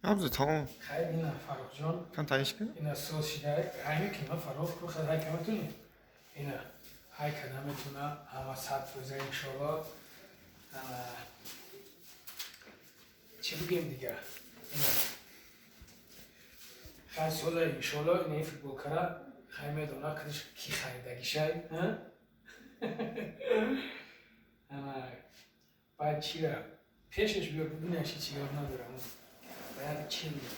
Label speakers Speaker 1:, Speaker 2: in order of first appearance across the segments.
Speaker 1: Абзу тамом.
Speaker 2: Хайр, ина Фаррухҷон.
Speaker 1: Кан таиш ки?
Speaker 2: Ина соз шида, ҳайми ки ма Фаррух ку хад ҳай каматуни. Ина ҳай када метуна ҳама 100% иншоалло. Ана чӣ бигем дига? Ина хай соза иншоалло, ина ин футболкара хай медона кадиш ки харидагишай. Ана баъд чира пешаш биё бибинаш, ҳеч гап надорам. Бояд чӣ бигем?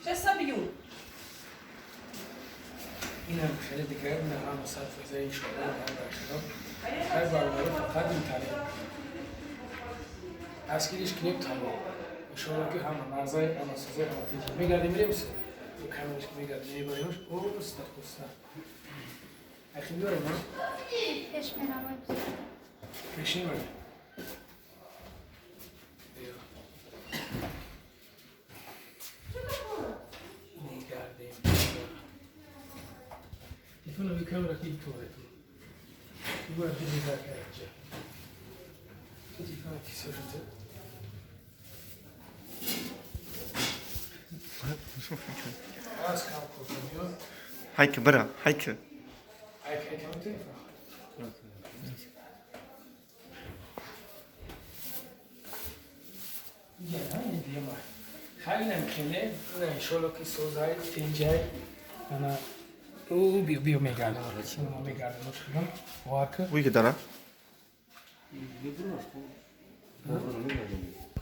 Speaker 3: Сейчас собью.
Speaker 2: Инам хеле дигар ина ҳама 100% иншоалло баршино. Хай бародаро, фақат интарин дастгириш кунем, тамом. Иншоалло ки ҳама нағзай, ҳама созай, ҳама тинҷ. Мегардем, мирем, камераш мегардем, мебаримш оста оста. Ахи биёрем, а?
Speaker 4: Пеш меравад.
Speaker 2: Пеш мебарем. Мегардем. Телефона ви камера ки торету. Бояд бизар кард. Телефона ки сожите. Аз кам кор биё.
Speaker 1: Хайке бира, хайке.
Speaker 2: Ай кай кам телефон. Я, ин дима. Хайнам хеле, на иншоалло ки созай, тинҷай. Ана ӯ биё биё мегардам. Ма мегардам, шудам. Варка.
Speaker 1: Уй ки дара?
Speaker 5: Не бурмаш, бо.